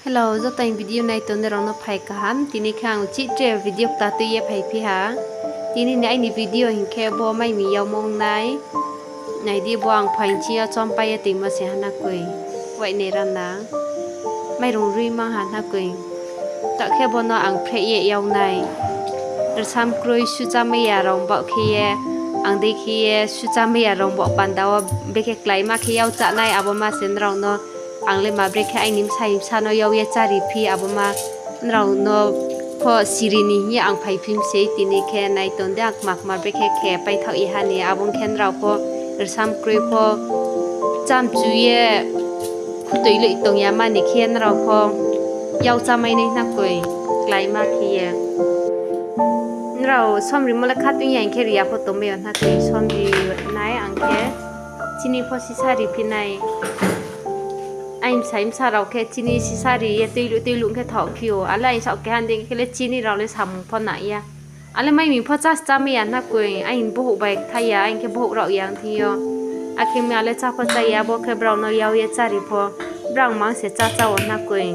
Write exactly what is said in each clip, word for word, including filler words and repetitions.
Hello, joto aini video nai tongnai rao no phai kaham. Tini khe ang uchih tre video kta tui ye phaiphi ha. Tini ni aini video hing khe bo mai mi yagmo ong nai. Nai di, bo ang phaing chini yo chompai ye toingmo se ha na koi. Wainai rana. Mairung rui mang ha na koi. Taoh khe bo no ang phreh ye yag nai. Rsam kroi suchá mai ya rao baoh khe ye, ang dei khe ye suchá mai ya rao baoh panda wo bekhe kláima khe yag chá nai, abo ma se nrao no ang le ma brekhe aini bsai bsa no yag ye chári phi, abo ma nrao no pho siri ni hing ye ang phaiphi mi sei. Tini khe nai tong di, ang kma kma brekhe khe paithaoh ye ha ni, abo ong khe nrao pho rsam kroi pho chámchu ye khutoi loi tong ya mani khe nrao pho yag chá mai nai na koi, kláima khe ye. Nrao somrimo le khatung ya hing khe ri ya pho tongmai yo na koi, somri nai ang khe chini pho sisa ri phi nai. Aini bsai bsa rao khe chini sisa ri ye tuiluh tuiluh khe thaoh phi ou. Ale aini saoh keha dei khe le chini rao le samung pho nang ya. Ale mai mi pho chá se chá mai ya na koi, aini bohouh bai kthai ya, aini khe bohouh rao yang thing yo. Akhe mi ale chá pho chá ya, bo khe brao no yag ye chári pho, brao mang se chá chá wo na koi.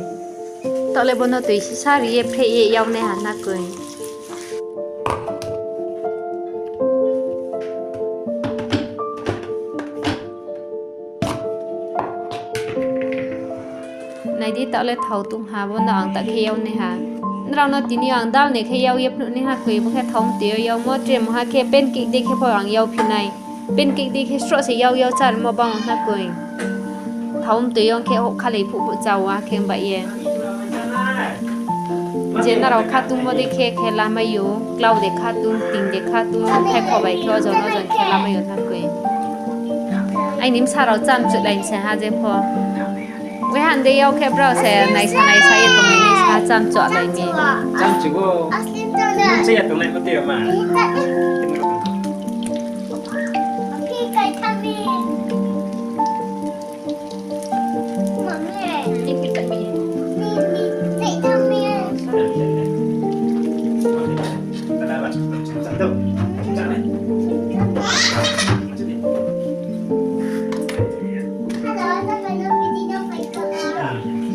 Taoh le bo no toi sisa ri ye phreh ye yag nai ha na koi. Nai di, taoh le thao tong ha, bo no ang ta khe yag nai ha. Nrao no tini yo ang dal ni khe yag ye phnuh nai ha koi, bo khe thao mtoi yo yagmo, tre mungha khe pancake dei khe pho ang yag phi nai. Pancake dei khe sroh se yag yag chárimo bang ha koi. Thao mtoi yo khe houhkhalei phuh phuh chá wo khe bai ye. Je nrao khatungmo dei khe khe lamai ou, klau de khatung, ting de khatung, thai kho bai khe ojon ojon khe lamai ou na koi. Aini bsa rao chámchuhlai se ha je pho. Waiha dei yag khe brao se naisa naisa ye tongnai ni sa chámchuhlai ni. Chámchu ou. Nung chaya tongnai mo tei ma.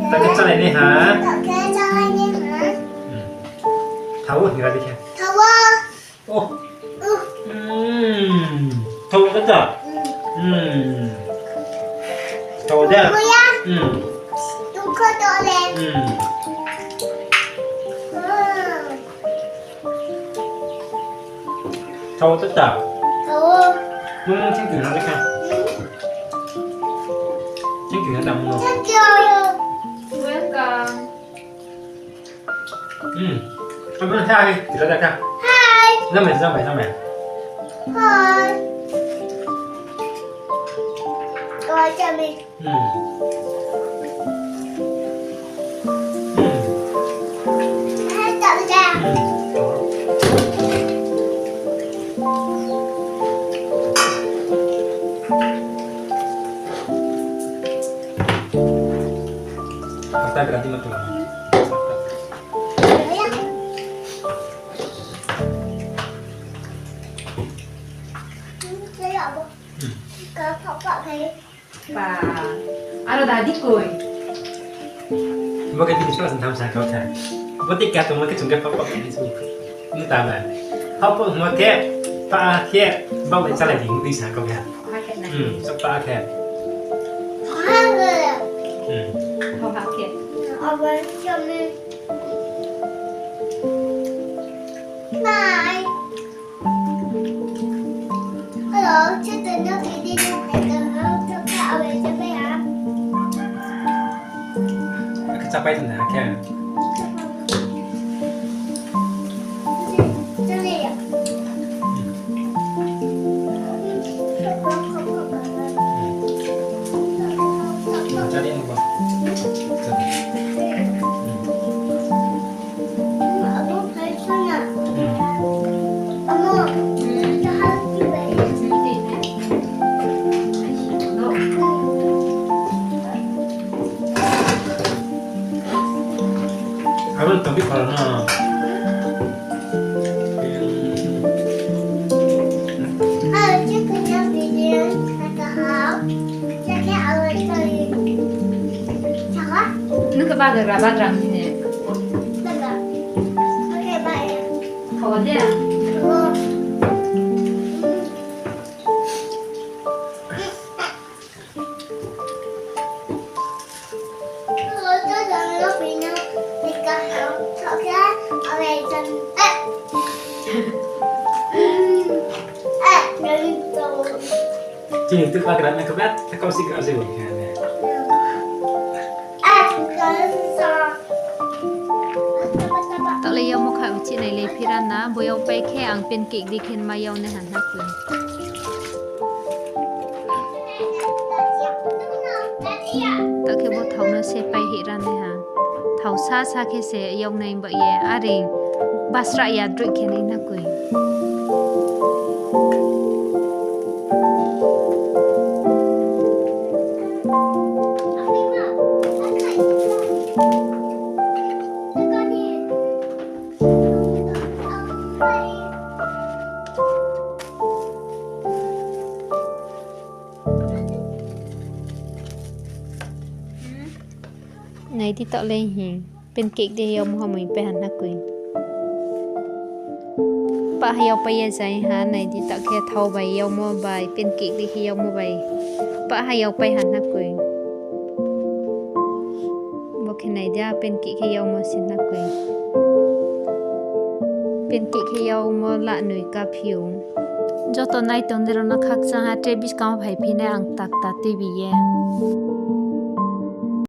Taoh khe chálai nai ha. Thao, hing ra di khe. Thao. Oh. Thao da da. Thao da. Thao da da. Nung thank you na di khe. Thank you na da mo. Thank you. Welcome. Hmm. Abang hai, kita dah kah? Hai. Nama, nama, nama. Hai. Kau macam ni. Hmm. Hmm. Hai, tak macam. Hmm. Kata berarti mah tuh. Pa. Aro dadi koi. Bo khe tini sua sing tham sa kau kha. Bo tik ka tongma khe chung khe pap pap ni sini. Ni ta ba. Pap pap ma khe pa khe ba le chalai di ni sa kau kha. Hmm, sa pa khe. Hmm. Bye. Hello, Nung khe bagra bagra ni ne. Thawa de. Chini tu bagra na khe ba, ta kau si gra se bo khe ne. Taoh le yagmo kha uchih nai le phira na, bo yagpai khe ang pancake dei khe ma yag nai ha hna koi. Taoh khe bo thao no se pai hih ra nai ha. Thao sa sa khe se yag nai ba ye, are basrah ya droih khe nai na koi. Nai di taoh le hi, pancake dei yagmo ha mui pai ha hna koi. Pah ha yagpai ye zai ha, nai di taoh khe thao bai yagmo bai, pancake dei khe yagmo bai. Pah ha yagpai ha hna koi. Bo khe nai di, pancake khe yagmo se hna koi. Pancake khe yagmo lanoi kaphi ou. Joto nai tongnai rao no khakchang ha, tre buskang wo phaiphi nai ang takta tuibi ye.